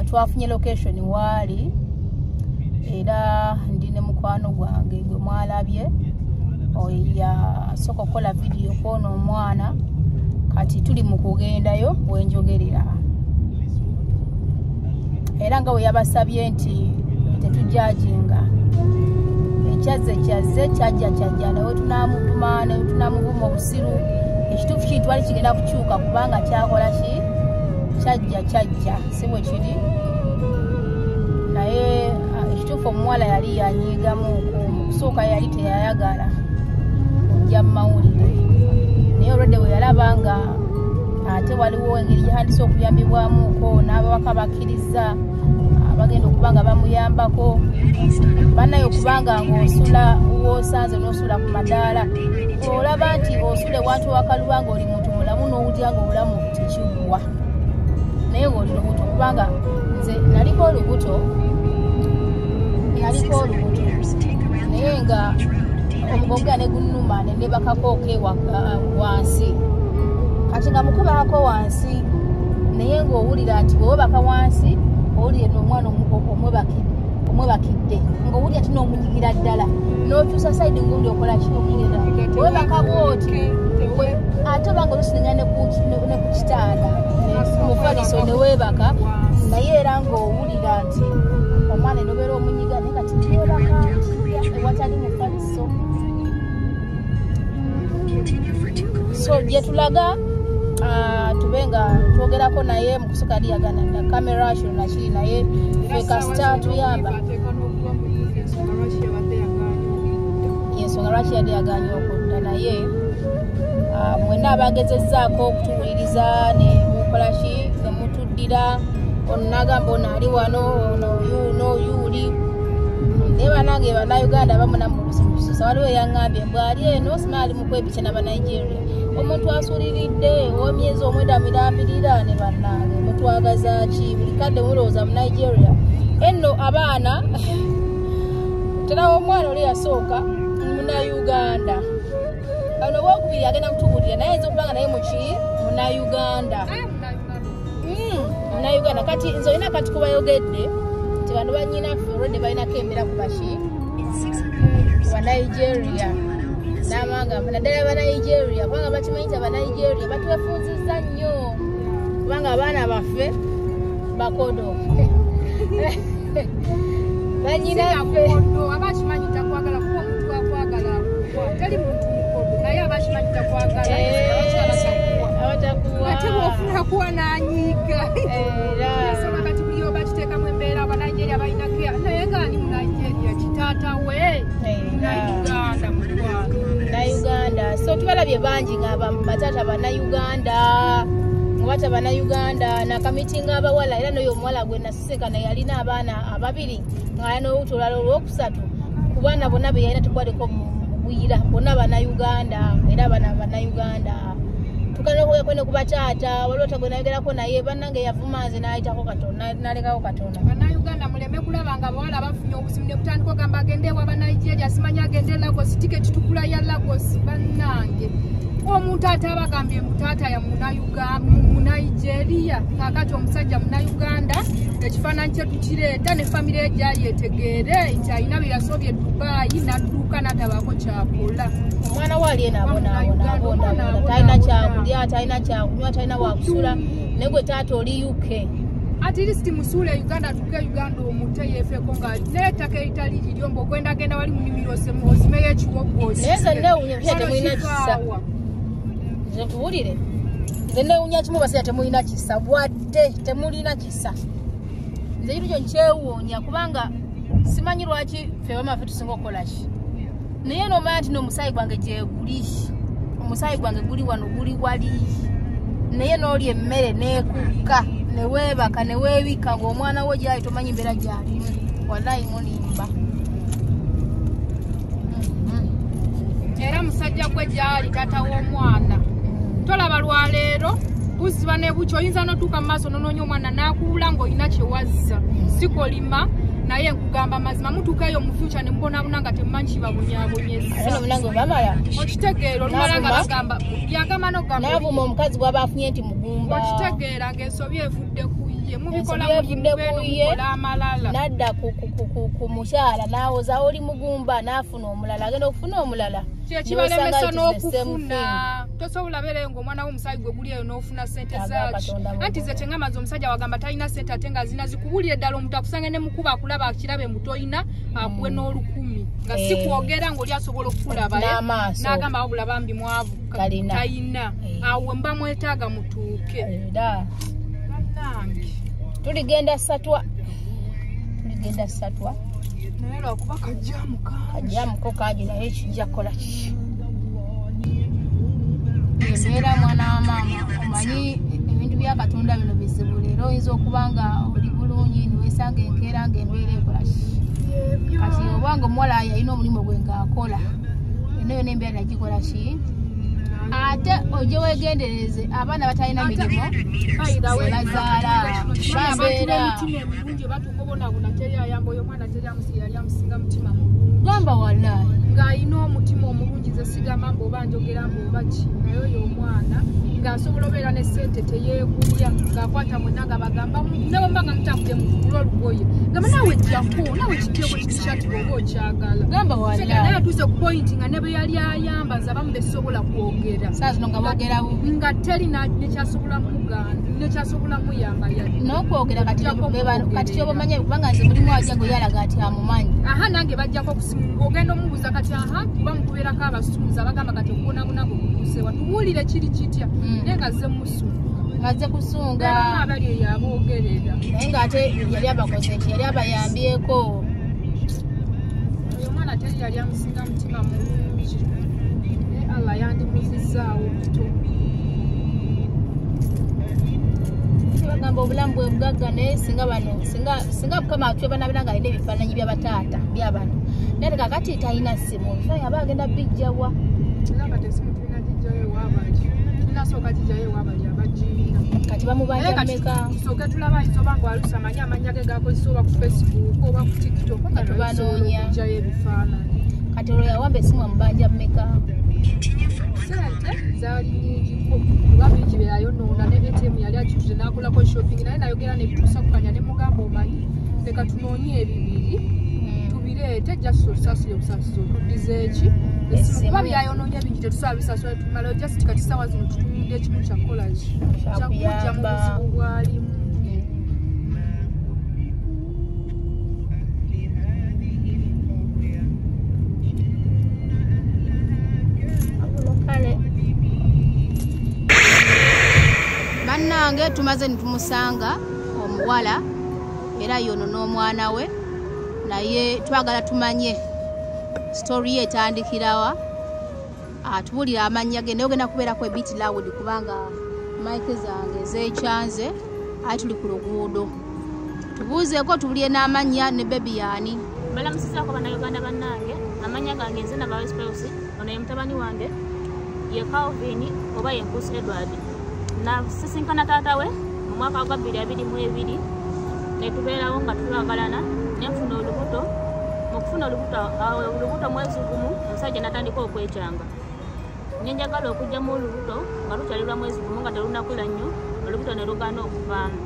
Twafunye location waali era ndi ne mukwano gwange gwe mwalabye yasooka okukola vidiyo kwono omwana. Kati tuli mu kugendayo wenjogerera, era nga bwe yabasabye nti tetujajinga, ekyazze kyazze, kyajja kyajja, nawe tunamuvuma nawe tunamuvuma obusiru. Ekituufu kiri twali kigenda kukyuka kubanga kyakola ki, kyajja kyajja, si bwe kiri. Naye ekituufu omuwala yali yanyiigamuuku, mu kusooka yali teyayagala kujja mu mawulire, naye olwedde bwe yalaba nga ate waliwo engeri gyehandise okuyambibwamuuko n'ababaka bakkiriza bagenda okuba nga bamuyambako bannaye, okubanga ng'osula w'osanze n'osula ku madaala, olaba nti osula ewantu wakaluba ng'oli muntu mulamu n'owulira ng'obulamu tekiggwa, naye ng'oli lubuto. Kubanga nze naliko olubuto naye nga omugongo ne gunnuma ne nebakako wansi. Kati nga mukubako wansi naye ng'owulira nti bw'obaka wansi owulira n'omwana omwebakidde, ng'owulira ti n'omunyigira ddala, n'okyusa sayidi ng'owulira okola ki, omunyigira webaka bw'oti, ate oba nga olusinenya ne ku kitanda mufaliso ne weebaka, naye era ng'owulira nti omwana enobeera omunyiga, naye kati weebaka ewatali mufaliso. So gye tulaga tube nga twogerako naye mu kusooka yali yagaana na kamera kino nakiri, naye ffe kasita tuyamba yensonga lwaki yadde yagaanye okudda. Naye mwenna abagezezzaako okutuwuliriza ne mukola ki ne mutuddira, ono n'agamba ono ali wano, ono yuno yuuli. Naye bannange Bannayuganda abamu nammwe obusibususa, waliwo eyaŋŋambye mbw ali eno simanyi ali mu kwepicha n'Abanigeria, omuntu asuuliridde ow'emyezi 9 mirambirira. Ne bannange mutwagaza ki? Buli kadde mulowooza mu Nigeria enno abaana terawo omwana oli yasooka Munnayuganda, ono owokubiri agenda kutubuulira, naye ayinza okuba nga naye muki Munnayuganda. Munnayuganda. Kati nze olina kati kubayogedde nti bano bannyinaffe olwedde balinako embeera ku baki ku Banigeria, n'amanga naddala Banigeria, kubanga bakimanyi nti Abanigeria batwefunzizza nnyo, kubanga abaana baffe bakodo bannyinaffe abakimanyi takwagala kuba omuntu akwagala teri muntu mukodo, naye abakimanyi takwagala abatakuwa, ate bw'ofuna kuwa n'anyiiga. Ensonga kati buli oba kiteekamu embeera Abanigeria balina care, naye ng'ali mu Nigeria kitaata we Munnayuganda mukwano Munnayuganda. So tubalabye bangi nga bataata Bannayuganda, nga bata Bannayuganda nakamitinga abawala, era n'oyo omuwala gwe nasisinkana yalina abaana ababiri ng'alina n'olubuto olulala olwokusatu, ku baana bonna be yalina tekwaliko mugwira, bonna Bannayuganda, era abaana Bannayuganda. Tukana okwogerako ne ku bataata, waliwo tagwe nayogerako naye bannange yavuma nze n'ayitako katono, n'alekako katono. Bannayuganda muleme kulaba nga abawala bafunye obuzibu ne kutandika ogamba agende ewa Banigeria, simanyi agende Lagos, tiketi tukula ya Lagos. Bannange omuntu ate abagambye mbu taata ya Munigeria, kaakati omusajja Munnayuganda ekifaananyi kye tukireeta ne famire ye gyali etegeere nti alina bye yasobye e Dubai n'adduka n'atabaako kyakola. Omwana we ali eno abonaabona, talina kyakulya, talina kyakunywa, talina wakusula, naye gwe taata oli UK. At least musuule Uganda, atuuke Uganda omute yeefeeko ng'ali naye ettaka eritali liryo mbu ogwendagenda wali mu nnimiro osimeyo ekiwoggo. Naye nze neewuunya ebisajja temulina kisa. Nze nkubuulire, nze neewuunya kimu, basajja temulina kisa, wadde temulina kisa. Nze ekintu kyo nkyewuunya kubanga simanyi lwaki ffe bamaffe tusinga okukola ki, naye n'omanya nti n'omusaayi gwange gyeguli, omusaayi gwange guli wano guli wali, naye n'olya emmere n'ekukka ne weebaka ne weebikka ng'omwana wo gyali tomanyi mbeera gyalimu. Wallahi mulimba. Era musajja gwe gyali taata w'omwana tolaba lwaleero buziba ne bukya, oyinza n'otuuka mu maaso n'onoonya omwana n'akuwula ng'olina kye wazza, sikolima naye nkugamba mazima mutuukayo mu future ne mubonaabona nga temumanyi kibabonyaabonyeza. Okitegeera olumala nga bagamba byagamba n'okugamba n'avuma omukazi bw'aba afunye nti mugumba. Okitegeera ng'ensobi evudde ku ye. ye mubikola mukola amalala nadda ku mukyala n'awoza oli mugumba n'afuna omulala agenda okufuna omulala kyekibalemesa n'okufuna tosobola beereyo ng'omwana w'omusaayi gwe guli eyo n'ofuna ssente zaaki anti ze kyengamaze omusajja wagamba talina ssente ate nga zina zikubulira ddala omuntu akusanga ne mukuba akulaba akirabe mutoyina akuwe n'olukumi nga si kwogera ng'oli asobola okukulaba n'agamba wabula bambi mwavu talina awo mba mwetaaga mutuuke bannange tuligenda Satwa naye lwakuba kajjamu kajjamuko kangi naye kijja kukola ki embeera mwana wa maama omanyi ebintu bya Katonda bino bizibu leero oyinza okuba nga oli bulungi niweesanga enkeera ng'embeera ekola ki kati obanga omuwala yalina omulimu gwe ng'akola eno yona embeera nagikola ki ate ojje weegendereze abaana batalina mirimu bazaala bambeera batuuka obonaabona teri ayamba oyo omwana teri yali amusinga mutima mulungi gamba wallahi ng'alina omutima omulungi nze sigamba mbu oba njogera mbu oba ki naye oyo omwana ng'asobola obeera ne ssente teyeegulya ng'akwata mwenna nga bagamba ne bwe mba nga mutambudde mukugula olugoye gamba naawe jjako naawe kiteeko kitishaati bw'oba okyagala gamba wallahi naye atuuse ku pointi nga ne bwe yali ayambaza abamu besobola kwogera saa zino nga boogera bubi nga teri nekyasobola mugaana nekyasobola muyamba yadde n'okwogera kati kyoba omanye kubanga nze mulimu ajja gwe yalaga ati amumanyi aha nange bajjako okusimu ogenda omubuuza kati aha kuba mukubeerako abasuuza abagamba kati okubonabona gwe kutuusewa tubuulire kiri kitya naye nga zze musunga nga zze kusunga abali eyo aboogerera naye ng'ate yali abakoze ki yali abayambyeko oyo omwana teri yali amusinga mutima mulungi naye Allah yandimuzizaawo buto bagamba obulamu bwe bugagga naye singa bano singa Mukama atwe banabeera nga alina ebifaananyi by'abataata by'abano naye kakati talina ssimu ebifaananyi aba agenda bijjawa kati bamubanja mmeka tusooke tulaba ayinza oba nga alusa amanyi amannya ge gakozesa oba ku Facebook oba ku TikTok nga tubanoonya okugyayo ebifaananyi kati olwo yawamba essimu amubanja mmeka sente zaali nnyingiko kuba bingi bye yayonoona ne ATM yali agituze n'akolako shopping naye nayogera ne bituusa kukanya ne mugamba omanyi leka tunoonye ebibiri tubireete just osasule obusaasuzi otuddize eki essimu kuba byayonoonye bingi tetusobola bisasula tumalayo just kati ssaawa zino tutunudde ekimu kyakukola ki kyakujja mu buzibu bwalimu. Bannange tumaze nitumusanga omuwala era yono n'omwana we naye twagala tumanye story ye etandikirawa atubulira amannya ge naye ogenda kubeerako ebit loud kubanga mic zange zeekyanze ate tuli ku luguudo tubuuzeeko tubulye n'amannya ne bebi yaani. Mbalamusizaako Bannayuganda bannange amannya gange nze Nabawesi Pius ono ye mutabani wange ye Calvin oba ye Nkusi Edward. Nasisinkana taata we mu mwaka gwa 2022 ne tubeerawo nga tulagalana ne nfuna olubuto mu kufuna olubuto mwezi gumu omusajja n'atandika okwekyanga ne njagala okuggyamu olubuto nga lukyali lwa mwezi gumu nga terunakula nnyo olubuto ne lugaana okuvaamu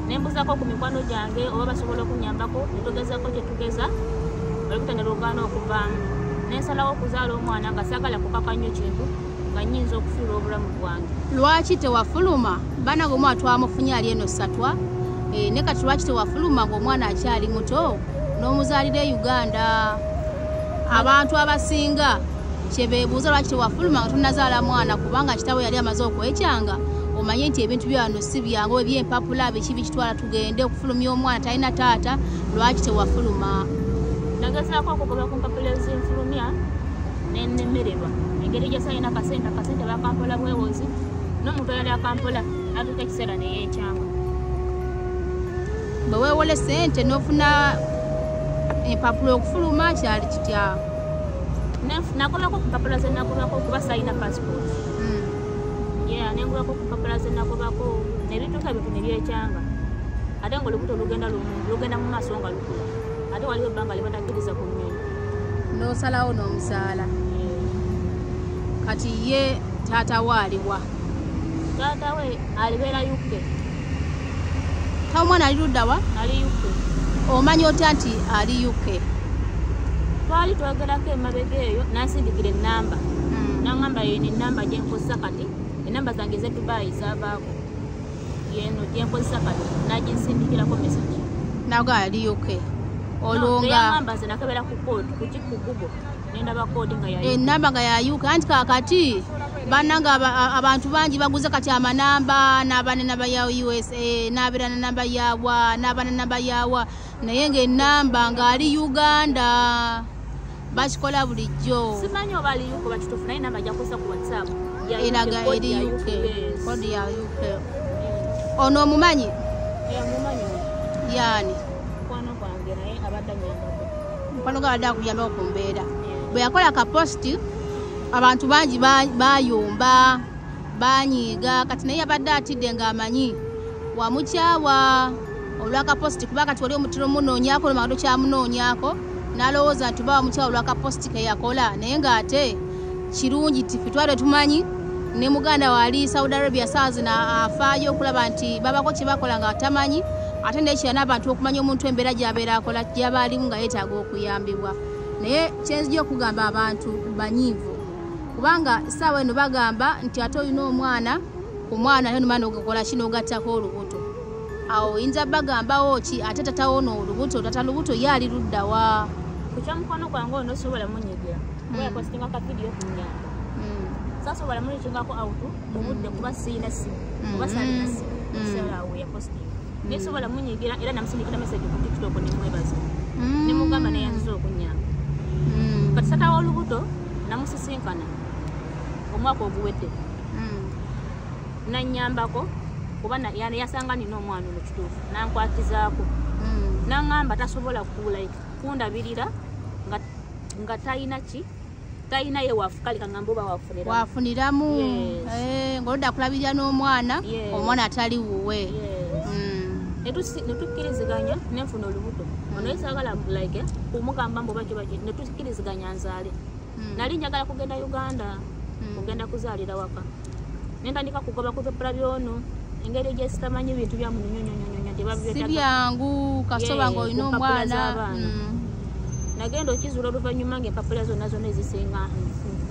ne mbuzaako ku mikwano gyange oba basobola okunnyambako ne tugezaako kye tugeza olubuto ne lugaana okuvaamu ne nsalawo okuzaala omwana nga saagala kukaka nnyo kintu nga nnyinza okufiirwa obulamu bwange. Lwaki tewafuluma bana ng'omwana twamufunye ali eno Satwa ne kati lwaki tewafuluma ng'omwana akyali muto n'omuzaalira e Uganda? Abantu abasinga kye beebuuza lwaki tewafuluma nga tonnazaala mwana kubanga kitaawe yali amaze okwekyanga omanye nti ebintu byano si byangu ebyempapula biki bikitwala tugende okufulumya omwana talina taata lwaki tewafuluma? Nagezaako okugoba ku mpapula ezinfulumya ne nnemererwa engeri gye saalina akasente bakampola bwewozi n'omuntu eyali akampola n'atuuka ekiseera ne yeekyanga. Bwe weewola ssente n'ofuna empapula okufuluma kyali kitya? Nakolako ku mpapula ze nagobako kuba saalina passport. Ne ngulako ku mpapula ze nagobako ne bituuka ebintu ne byekyanga ate ng'olubuto lugenda mu maaso nga lukula ate waliwo ebbanga lye batakkiriza ku nnyonyi n'osalawo n'omuzaala. Kati ye taata we aliwa? Taata we alibeera UK. Taata omwana ali luddawa? Ali UK. Omanyi otya nti ali UK? Twali twogerako emabega eyo, nansindikira ennamba. Nangamba yeno ennamba gyenkozesa kati, ennamba zange ez'e Dubai zaavaako. Yeno gyenkozesa kati, naginsindikirako message. Naga ali UK. Olwo nga yangamba nze nakebera ku code, ku Google, nendaba code nga ya UK. Ennamba nga ya UK, anti kaakati bannange abantu bangi baguze kati amanamba, n'aba n'ennamba ya USA, n'abeera n'ennamba yawa, n'aba n'ennamba yawa, naye ng'ennamba ng'ali Uganda. Bakikola bulijjo. Simanyi oba ali UK bakituufu, naye ennamba gyakozesa ku WhatsApp eraga eri UK, code ya UK. Ono omumanyi? Mumanyi. Yani? Mukwano gwange, naye abadde annyambako. Mukwano gwe abadde akuyambako ku mbeera. Bwe yakola ka post, abantu bangi bayomba, banyiiga, kati naye abadde atidde ng'amanyi wamukyawa olw'akapositi, kuba kati wali omutiro munoonyaako olwo kyamunoonyaako, n'alowooza nti oba wamukyawa olw'akapositi ke yakola, naye ng'ate kirungi nti ffe twali tumanyi ne muganda waali Saudi Arabia ssaawa zino afaayo okulaba nti babako kye bakola nga tamanyi, ate n'ekirala n'abantu okumanya omuntu embeera gy'abeera akola gy'aba alimu nga yeetaaga okuyambibwa. Naye kyenzija okugamba abantu banyiivu, kubanga essaawa eno bagamba nti ate olina omwana, ku mwana ate nomala n'ogakola ki n'ogattako olubuto. Awo oyinza bagambawo ki ate taata ono olubuto, tata lubuto ye ali ludda wa? Ku kya mukwano gwange ono sobola munyigira, kuba yapositinga ka vidiyo kunnyamba. Sasobola mureachingako out mu budde kuba siyina ssimu, kuba saalina ssimu ekiseera awo yapositinga. Naye sobola munyigira, era namusindikira message ku TikTok ne mwebaza, ne mugamba naye yanziza okunnyamba. Kati taata w'olubuto namusisinkana omwaka oguwedde, nannyambako kuba yasanga nina omwana ono kituufu, nankwatizaako, naŋŋamba tasobola kundabirira nga talina ki, talina ye wafu, kale kaŋŋamba oba wafuniramu. Wafuniramu, ng'olodde akulabirira n'omwana, omwana atali wuwe. Ne tukkiriziganya nenfuna olubuto. Ono ye saagala like kumugamba mbu baki baki, ne tukkiriziganya nzaale. Nali njagala kugenda Uganda, kugenda kuzaalira waka. Ne ntandika kugoba ku bipapula by'ono, engeri gye sitamanyi bintu bya munyonyonyonyo Si byangu kasoba ng'olina omwana. Nagenda okizuula oluvannyuma ng'empapula zonna zonna ezisinga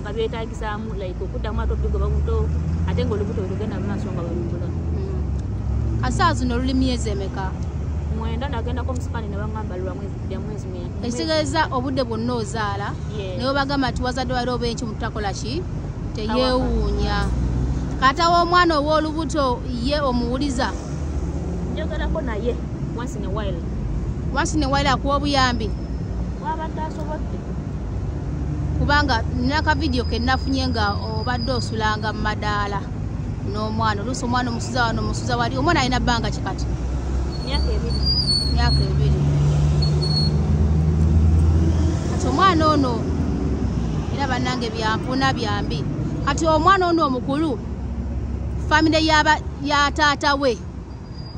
nga byetaagisaamu like okuddamu ate obigoba buto, ate ng'olubuto lugenda mu maaso nga balubula. Kasaawa zino luli myezi emeka? 9. Nagendako mu scan ne baŋŋamba lwa mwezi, lya mwezi 9. Ekitegeeza obudde bwonna ozaala, naye obagamba nti wazadde wali oba enki mutakola ki, teyeewuunya. Kata w'omwana ow'olubuto ye omuwuliza? Njogerako naye once in a while. Once in a while akuwa obuyambi? Wabadde asobodde. Kubanga nina ka vidiyo ke nafunye nga obadde osulanga mu madaala n'omwana, oluusi omwana omusuza wano omusuza wali. Omwana alina bbanga ki kati? Myaka 2. Myaka 2. Kati omwana ono era bannange byampuna byambi. Kati omwana ono omukulu, famire ya taata we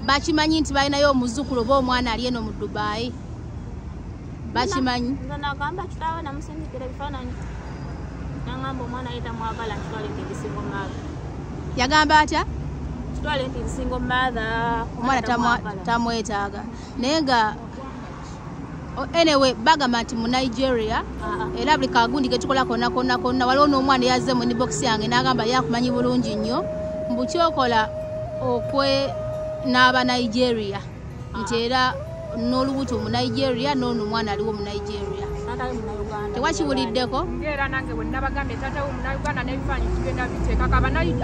bakimanyi nti balinayo omuzzukulu oba omwana ali eno mu Dubai? Bakimanyi? Nze nagamba kitaawe, namusindikira ebifaananyi, naŋŋamba omwana ye tamwagala, nkitwale nti ndi single mother. Yagamba atya? Kitwale nti ndi single mother. Omwana tamwetaaga. Naye nga anyway bagamba nti mu Nigeria, era buli kagundi ke tukola konna konna konna, waliwo n'omwana eyazze mu inbox yange n'agamba ye akumanyi bulungi nnyo, mbu kyokola okwe n'aba Nigeria, nti era n'olubuto mu Nigeria n'ono omwana aliwo mu Nigeria. Tewakiwuliddeko? Ng'era nange bwe nabagambye taata we Munnayuganda n'ebifaananyi tugenda biteekako.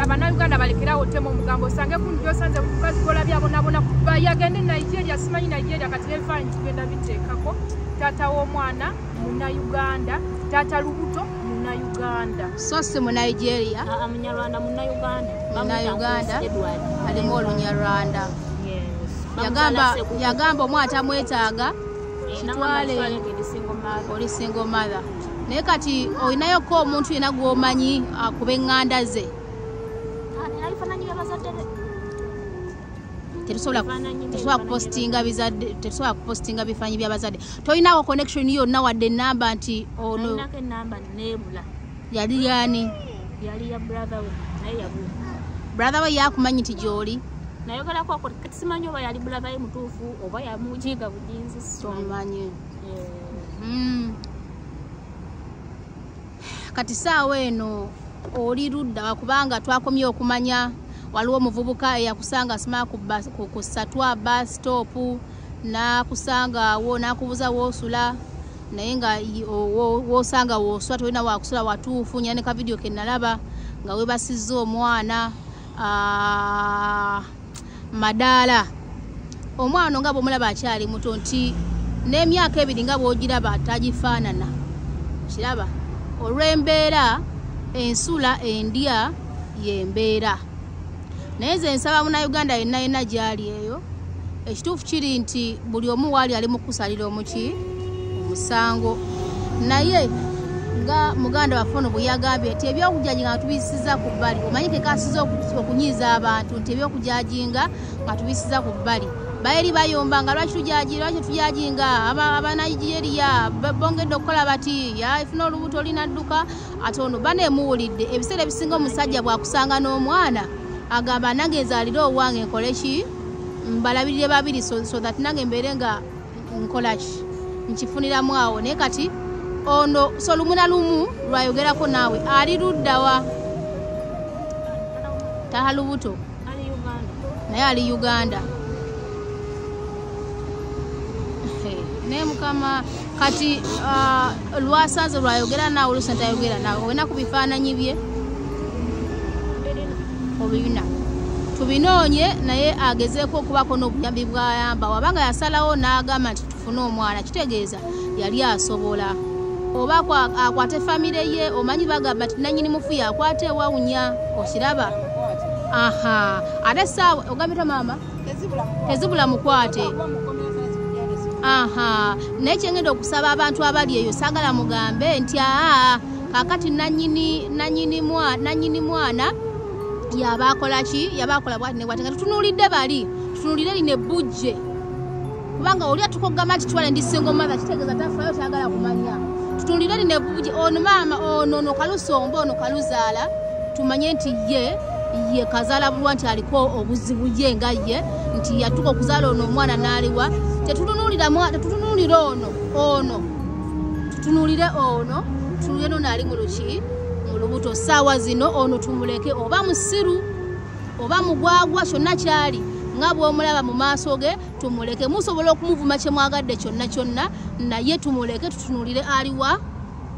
Abannayuganda balekerawo ottema omugambo, osange gundi gy'osanze mukazi gw'olabye abonaabona yagende Nigeria, simanyi Nigeria, kati n'ebifaananyi tugenda biteekako. Taata w'omwana Munnayuganda, taata lubuto Munnayuganda. So si mu Nigeria? Munyarwanda, Munnayuganda. Munnayuganda alimu Olunyarwanda. Yagamba omwana tamwetaaga, kitwale oli single mother. Naye kati olinayoko omuntu yenna gw'omanyi akuba eŋŋanda ze? Tetusobola kupostinga bizadde, tetusobola kupostinga bifaananyi by'abazadde. Tolinako connection yonna wadde ennamba nti ono? Yali yani? Yali ya brother we, naye yabula. Brother we yakumanyi nti gy'oli? Nayogerako ako kati simanyi oba yali brother ye mutuufu oba yamujiga bujinzi Tomanyi. Kati saawa eno oli ludda kubanga twakomye okumanya waliwo omuvubuka eyakusanga asima ku Satwa bus stop n'akusanga awo n'akubuuza w'osula naye nga w'osanga w'osula tolina wakusula watuufu. Nyina ne ka video ke nalaba nga weebasizza omwana madaala. Omwana nga bw'omulaba akyali muto nti n'emyaka 2 nga bw'ogiraba tagifaanana. Kiraba olw'embeera ensula endya y'embeera. Naye nze nsaba Munnayuganda yenna yenna gy'ali eyo, ekituufu kiri nti buli omu waali ali mu kusalira omuki omusango. Naye nga muganda waffe ono bwe yagambye nti ebyokujajinga nga tubisiza ku bbali, omanyi ke kasiza okunyiiza abantu nti ebyokujajinga nga tubisiza ku bbali. Baeri bayomba nga lwaki tujajinga Abanigeria bongedde okukola bati yafuna olubuto olinadduka. Ate ono baneemuwulidde ebiseera ebisinga omusajja bw'akusanga n'omwana agamba nange nzaalire owange nkole ki, mbalabirire babiri so that nange mbeere nga nkola ki, nkifuniramu awo. Naye kati ono so lumu na lumu lwayogerako naawe ali luddawa taha lubuto naye ali Uganda. Naye Mukama kati lwasanze lwayogera naawe oluusi ntayogera naawe olina ku bifaananyi bye obibina tubinoonye naye agezeeko okubako n'obuyambi bw'ayamba. Wabanga yasalawo n'agamba nti tufune omwana, kitegeeza yali asobola oba akwate famire ye. Omanyi bagamba nti nannyini mufu yakwata ewawunya, okiraba. Aha, ate saawa ogambye maama tezibula mukwate. Aha, naye kyengenda okusaba abantu abali eyo saagala mugambe nti kaakati nannyini mwana yabakola ki, yabakola bwati ne bwati. Nga tutunuulidde bali, tutunuulire lino ebbujje, kubanga oli atukogamba nti twale ndi single mother kitegeeza tafaayo tayagala kumanya. Tutunuulire lino ebbujje, ono maama ono kalusomba ono kaluzaala, tumanye nti ye kazaala bulwa nti aliko obuzibu ye nga ye nti yatuuka okuzaala ono omwana n'aliwa. Tetutunuulira ono tutunuulire ono, tutunuulire n'ono ali mu luki mu lubuto. Ssaawa zino ono tumuleke, oba musiru oba mugwagwa kyonna kyali nga bw'omulaba mu maaso ge tumuleke. Musobola okumuvuma kye mwagadde kyonna kyonna, naye tumuleke tutunuulire aliwa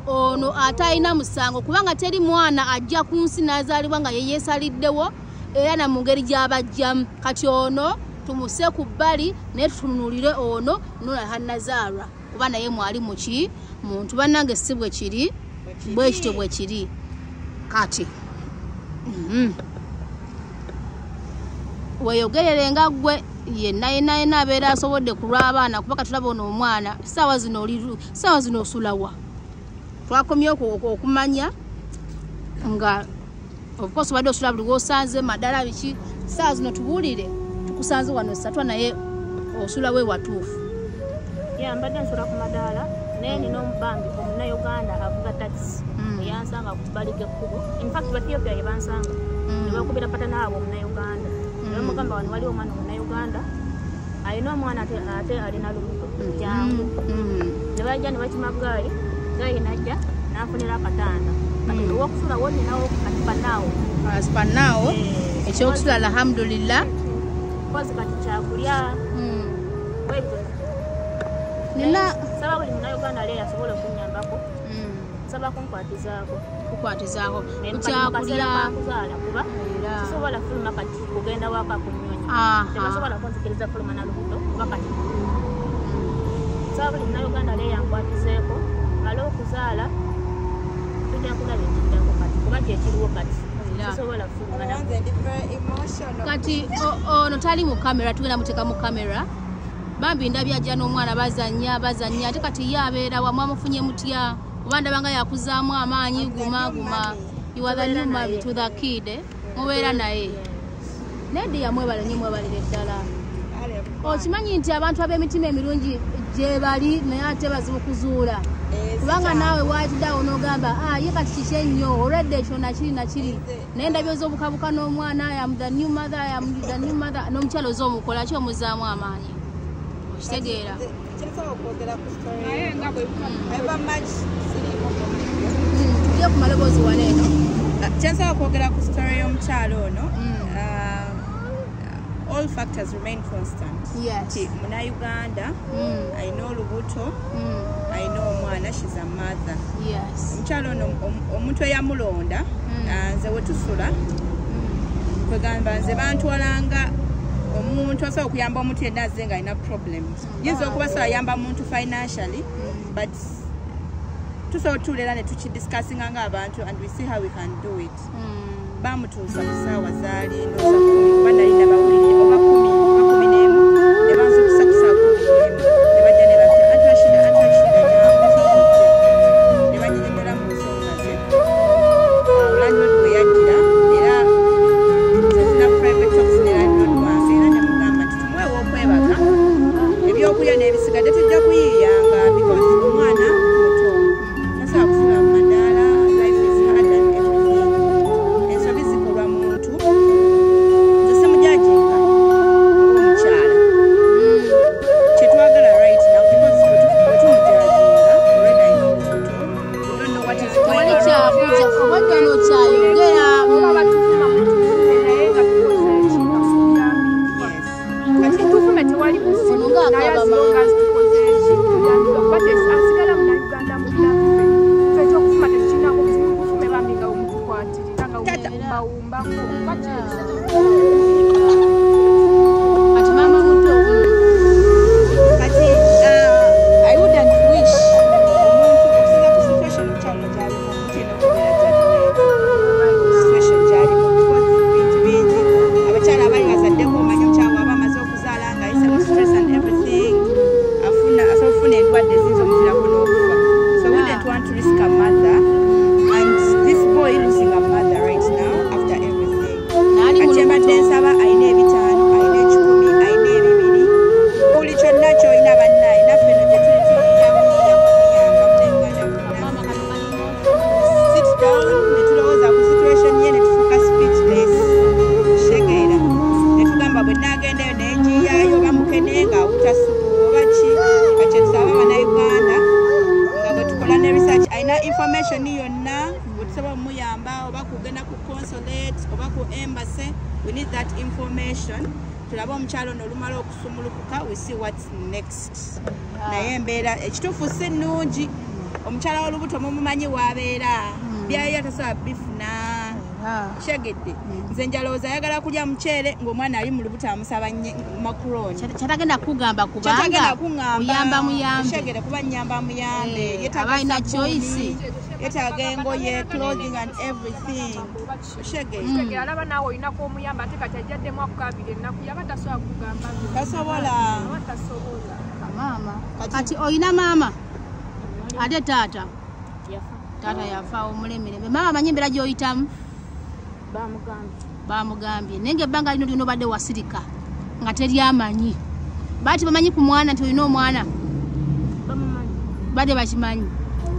ono atalina musango, kubanga teri mwana ajja ku nsi n'azaalibwa nga ye yeesaliddewo era na mu ngeri gy'abajjamu. Kati ono tumuse ku bbali naye tutunuulire ono nono hannazaalwa, kuba naye mwali muki muntu. Bannange si bwe kiri, bwe kityo bwe kiri. Kati weeyogerere nga ggwe yenna yenna yenna abeera asobodde ku lw'abaana, kuba katulaba ono omwana ssaawa zino osulawa. Twakomye okumanya nga of course obadde osula buli w'osanze madala biki, ssaawa zino tubuulire tukusanze wano Satwa naye osula we watuufu. Mbadde nsula ku madaala naye nina omubambi Omunnayuganda avuga takisi eyansanga ku bbali g'ekkubo. In fact Bathiopia ye bansanga ne bakubira patana abo Omunnayuganda ne bamugamba wano waliwo omwana Omunnayuganda alina omwana ate alina lubuto jangu. Ne bajja ne bakima ggaali, ggaali najja n'afunira akatanda. Kati owokusula wo nninawo kati panaawo panaawo ekyokusula alhamdulillah. Kozi kati kyakulya nina nsaba buli Munnayuganda ali asobola okunnyambako, nsaba kunkwatizaako kukyakulya kuzaala, kuba sisobola fuluma kati kugenda waka ku nnyonyi, tebasobola kunzikiriza fuluma na lubuto kuba kati. Nsaba buli Munnayuganda ali yankwatizeeko male okuzaala tujja kulaba ekiddako kati kuba kyekiriwo kati sisobola fuluma. Kati ono tali mu kamera, tugenda muteeka mu kamera. Bambi ndabye ajja n'omwana bazannya ate kati ye abeera wa mwamufunye mutya? Oba ndaba nga yakuzaamu amaanyi, guma guma, you are the new mommy to the kid, mubeera naye. Naye ddiya mwebale nnyo, mwebalire ddala. Okimanyi nti abantu ab'emitima emirungi gye bali naye ate bazibu kuzuula. Kubanga naawe waatiddeawo n'ogamba ye kati kiki ennyo olwedde ekyo nakiri nakiri naye ndabye oz'obukabuka n'omwana I am the new mother, I am the new mother n'omukyala oz'omukola ki omuzaamu amaanyi okitegeera. Tujje ku maloboozi wano eno. Kyensobola okwogera ku story y'omukyala ono, all factors remain constant. Yes. Munnayuganda alina olubuto, alina omwana, she's a mother. Yes. Omukyala ono omuntu eyamulonda, nze we tusula kwegamba nze bantwalanga omuntu asobola okuyamba omuntu yenna azze nga alina problems. Yinza okuba asobola ayamba muntu financially, but tusobola otuula era ne tukidiscussinga ng'abantu and we see how we can do it. Bamutuusa ku ssaawa zaali ndowooza 10 kuba nali nabawulidde oba 10 oba 11 ne banzuukusa ku ssaawa 11 ne bajja ne batya Aunt Rashida, Aunt Rashida jangu ne bannyonnyola mu nsonga ze. Landlord we yajjira era nze nfuna private talks ne landlord wange era ne mugamba nti tumuweewo okwebaka ebyokulya n'ebisigadde tujja kuyiiyanga because omwana muto tasobola kusula mu madaala, life is hard and everything. Ensobi zikolwa muntu, nze simujajinga ng'omukyala. Kye twagala right now because bwe tumujajinga already alina olubuto, we don't know what is going Tewali on. kyakujja obadde n'okyayogera. Oba batuvuma mutuvume naye nga tukoze eki nga tuyambiddwa. Yes. Kati tuvume tewali buzibu Ono ng'akaaba naye as long as tukoze eki tuyambiddwa kuba asigala munnayuganda munnaffe. Ffe ekyokuvuma tetukirinako buzibu, mutuvume bambi nga wemutukwatirira nga wemuwumbawumbako kuba Kati maama muto. Kati I wouldn't wish omuntu okusinza ku situation omukyala gy'alimu omuntu yenna okubeera judgmental situation gy'alimu because bintu bingi abakyala abali bazaddeko omanyi omukyala bw'aba amaze okuzaala ng'ayise mu stress and everything afuna asobola okufuna endwadde eziyinza omuviirako n'okufa. So I wouldn't want to risk a mother and this boy losing a mother right now after everything. N'ali mu Kati kyembadde lubuto. nsaba alina 5, alina 10, alina 2, buli kyonna ky'olina bannaye naffe eno gye tuli tuyiiya buyiiya kumuyamba munnayuganda munnaffe. Sit down ne tulowooza ku situation ye ne tufuuka speechless. Kitegeera ne tugamba bwe naagendayo ne ngiiyaayo oba mukene ng'awuta ssupu oba ki. Kati kye tusaba bannayuganda nga bwe tukola ne research alina information yonna bwe tusobola omuyamba oba kugenda ku consulate oba ku embassy, we need that information tulabe omukyala ono olumala okusumulukuka, we see what's next. Naye embeera ekituufu si nnungi, omukyala w'olubuto mumumanyi w'abeera byayo tasobola bifuna. Kyegedde nze njalowooza ayagala kulya muceere ng'omwana ali mu lubuto amusaba macaroni. Kyatagenda kugamba kubanga Kyatagenda kuŋŋamba oyamba muyambe. Kyegere kuba nnyamba muyambe. Yeetaaga Aba alina sabbuuni, choice. yeetaaga engoye, clothing and everything. Kyegere Kitegeera alaba naawe olinako omuyamba ate kati ajjaddemu akukaabira ennaku yaba tasobola kugamba byonna. Tasobola. Aba tasobola. Maama kati oyina maama ate taata Yafa. Taata yafa omulemirembe. Maama amanyi embeera gy'oyitamu? Bamugambye. Bamugambye naye ng'ebbanga lino lyonna obadde wasirika nga teryamanyi baati bamanyi ku mwana nti olina omwana. Bamumanyi. Badde bakimanyi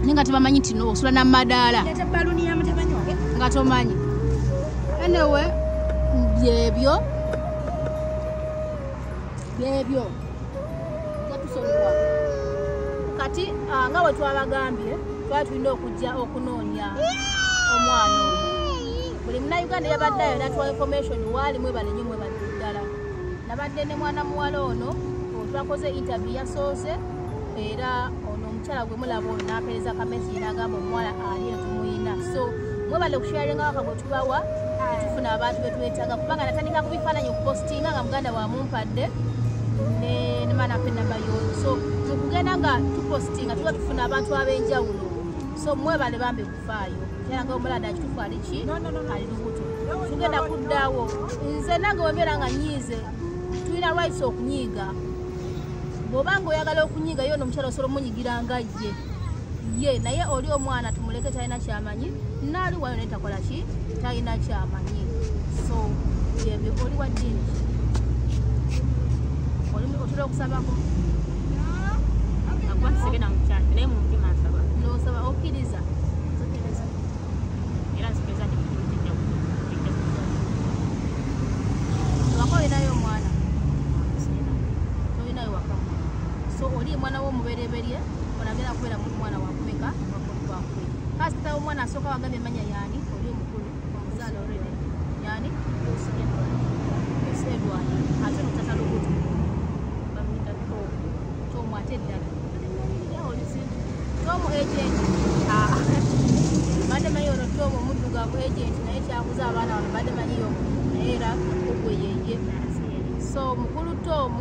naye nga tebamanyi nti no osula namadaala Leeta baluni ya mutabani wange. Nga tomanyi. Anyway, byebyo byebyo tetusonyiwa. Kati nga bwe twabagambye twali tulina okujja okunoonya omwana oyo. Buli munnayuganda yabaddeayo natuwa information waali mwebale nnyo mwebale ddala. Nabadde ne mwana muwala ono twakoze interview yasoose era ono omukyala gwe mulaba ono n'ampeereza ka message n'agamba omuwala ali eno tumuyina. So mwebale okusharinga waka gwe tubawa tufuna abantu be twetaaga kubanga natandika ku bifaananyi okupostinga nga muganda wamumpadde ne mana mpa ennamba y'oyo. So mu kugenda nga tupostinga tuba tufuna abantu ab'enjawulo. So mwebale bambi kufaayo. Era nga omulala kituufu ali ki ali lubuto. Tugenda kuddaawo nze nange wembeera nga nyiize tulina rights okunyiiga. Bw'obanga oyagala okunyiiga yo n'omukyala osobola omunyigira nga ye ye naye oli omwana tumuleke talina kyamanyi naali wayo naye takola ki talina kyamanyi. So byebyo. Oli wa ddiini ki? Otera okusabako? Akuba ntisigenda mu kyaki naye mu mutima nsaba. Nosaba okkiriza? Nzikiriza. Era nzikiriza nti kijja kujja. Waka olinayo omwana? Sirina. Tolinayo waka. So oli mwana w'omubereberye onagenda kubeera mwana wakumeka wakubiri. Kasita omwana asooka wagambye manya yaani oli omukulu omuzaala already. Yaani? Yose Edward. Ate no tata lubuto. Bamuyita Tom. Tom ate ddala. Tom agent. Badde manyi ono Tom omuddugavu agent naye kyakuza abaana bano badde manyiyo naye era ogwe yeye. So mukulu Tom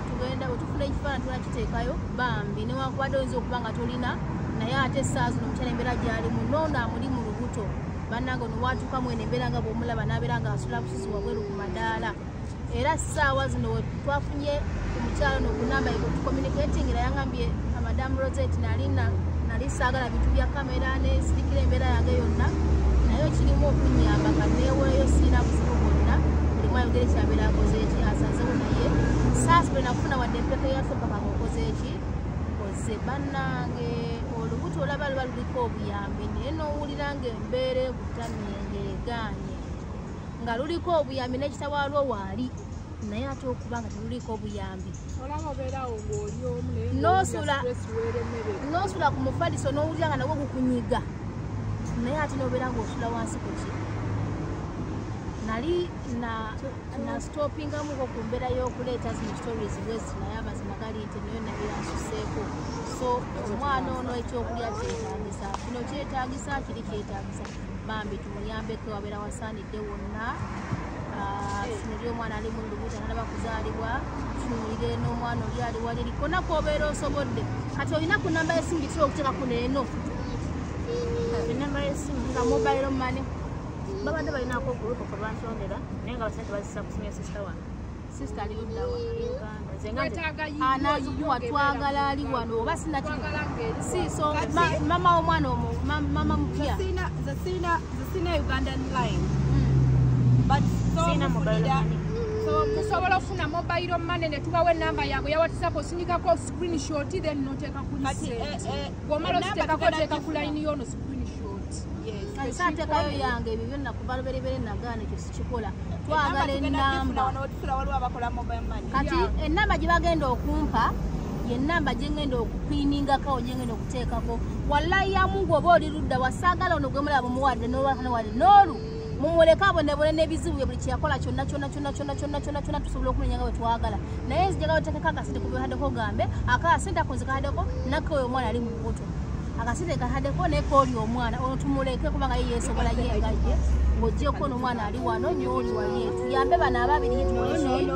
tugenda otufuna ekifaananyi tunakiteekayo bambi newankubadde oyinza okuba nga tolina naye ate essaawa zino omukyala embeera gy'alimu noono amuli mu lubuto bannange ono waatuuka mwene embeera nga bw'omulaba n'abeera ng'asula busuzi wabweru ku madaala era ssaawa zino we twafunye omukyala ono ku namba ye tucommunicating era yangambye Madam Rosette nali saagala bintu bya kamera nesirikira embeera yange yonna naye kirimu okunyamba kaneeweeyo sirina buzibu bwonna buli mwayogere kyabeera akoze eki asazeewo naye saasi bwe nakufuna wadde empeke yaffe paka ng'okoze eki oze bannange olubuto olaba luba luliko obuyambi naye n'owulira ng'embeera ekutamye ng'egaanye nga luliko obuyambi n'ekitawaalwo waali naye ate okuba nga teluliko obuyambi n'osula ku mufaliso n'owulira nga nagwo gukunyiga naye ate n'obeera ng'osula wansi ku ki nali na stoppingamuko ku mbeera y'okuleeta zino stories bwezi naye amazima gali nti nayo naye asuseeko so omwana ono ekyokulya kyetaagisa kino kyetaagisa kiri kyetaagisa bambi tumuyambeko wabeera wasaanidde wonna tutunulire omwana ali mu lubuto atanaba kuzaalibwa tutunulire n'omwana oli ali wali eri konna k'obeera osobodde kati olina ku namba y'essimu gye tusobola okuteeka kuno eno Enamba y'essimu nga mobile money babadde balinako gurupu kwe bansondera naye nga basente bazisa ku simu ya sisita wange. Sisita ali ludda wa? Uganda. Nze nga nze Anaazikuwa twagala ali wano oba si so mama w'omwana omwo mama mupya. Nze sirina Ugandan line. But sirina mobile money. Tusobola okufuna mobile money ne tubawa enamba yaabwe ya WhatsApp osindikako screenshot then n'oteeka ku lisente. Bw'omala okiteekako oteeka ku line y'ono screenshot. Saateekayo yange ebyo byonna kuva lubereberye nagaana ekyo sikikola. Twagala ennamba. Kati ennamba gye bagenda okumpa ye nnamba gye ngenda okupiiningako gye ngenda okuteekako. Wallahi ya Mungu oba oli ludda wasaagala ono gwe mulaba muwadde n'olwakana n'olu mumuleke abonebone n'ebizibu bye buli kyeyakola kyonna kyonna kyonna kyonna kyonna kyonna kyonna tusobola okumenya nga bwe twagala naye nzijagala oteekeko akasente ku byehaddeko ogambe akasente ako nze kahaddeko nako oyo omwana ali mu lubuto akasente kahaddeko naye kooli omwana ono tumuleke kubanga ye yeesobola ye nga ye ng'oggyeko n'omwana ali wano n'oli wali tuyambe bano ababiri ye tumuleke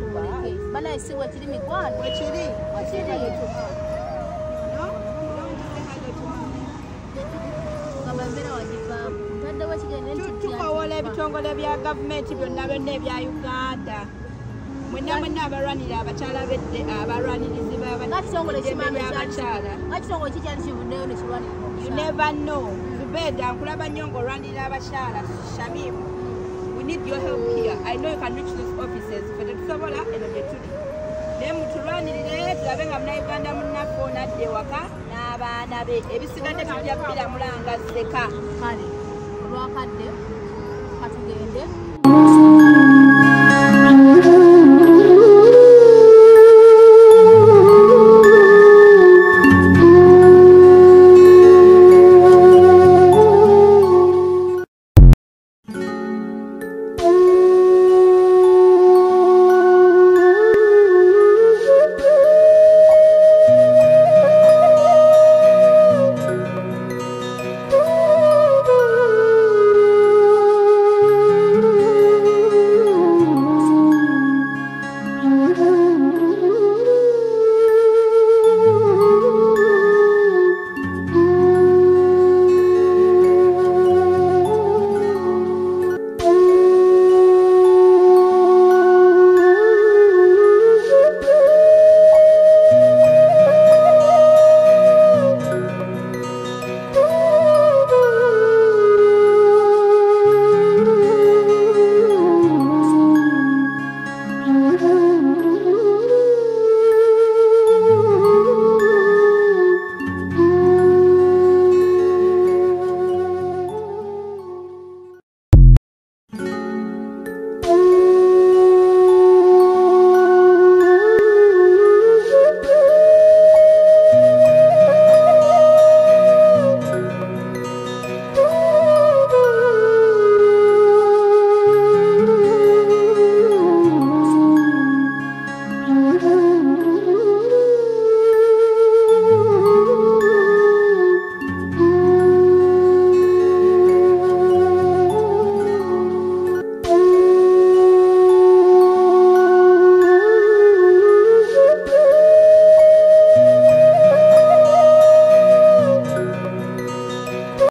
tumuleke banaye si bwekiri mikwano Wekiri. Gamba embeera wagivaamu ntaddewo ekigende nti Tukowoola ebitongole bya gavumenti byonna byonna ebya Uganda. Mwenna mwenna abalwanirira abakyala bedde abalwanirizi b'abakyala. Nga kitongole kikyali kivuddeyo ne kirwanirira You omukyala. never know. Zubeda nkulaba nnyo ng'olwanirira abakyala. Shamim, we need your help here. I know you can reach these offices. Ffe tetusobola eno gye tuli. Naye mutulwanirire tulabe nga Munnayuganda munnaffe ono adda ewaka n'abaana be. Ebisigadde tujja kubiramulanga zzeka. Kale olwakadde katugende